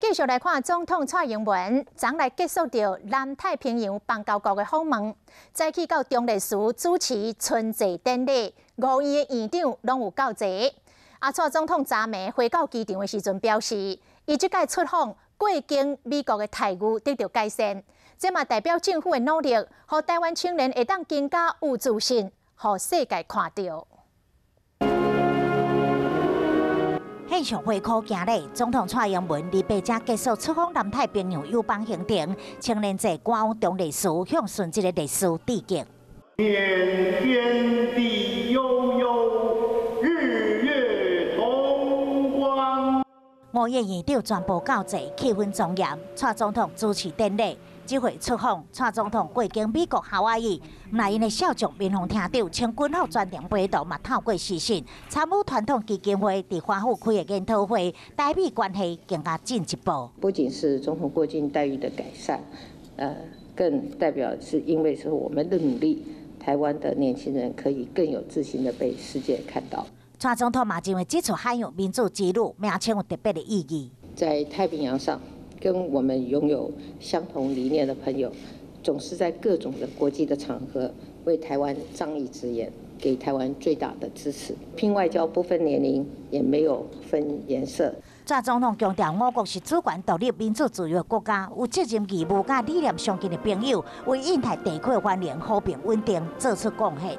繼續來看總統蔡英文，昨來結束著南太平洋邦交國的訪問，早起到中壢市主持春祭典禮，五院的院長攏有到齊。啊，蔡總統昨暝回到機場的時陣表示，伊這擺出訪過境美國的待遇得到改善，這嘛代表政府的努力，予台灣青年會當更加有自信，予世界看著。獻上花箍行禮，總統蔡英文28才結束出訪南太平洋友邦行程，青年節趕往中壢市向殉職的烈士致敬。念天地悠悠，日月同光。五院院長全部到齊，氣氛莊嚴。蔡總統主持典禮，這回出訪，蔡總統過境美國夏威夷，毋但𪜶的少將民防廳長穿軍服專程陪同，嘛透過視訊參與傳統基金會佇華府開的研討會，台美關係更加進一步。不僅是總統過境待遇的改善，更代表是因為是我們的努力，台灣的年輕人可以更有自信的被世界看到。蔡總統嘛認為這次海洋民主之旅名稱有特別的意義。在太平洋上，跟我們擁有相同理念的朋友，總是在各種的國際的場合為台灣仗義執言，給台灣最大的支持。拼外交不分年齡，也沒有分顏色。蔡總統強調，我國是主權獨立、民主自由的國家，有責任義務佮理念相近的朋友，為印太地區的繁榮、和平、穩定做出貢獻。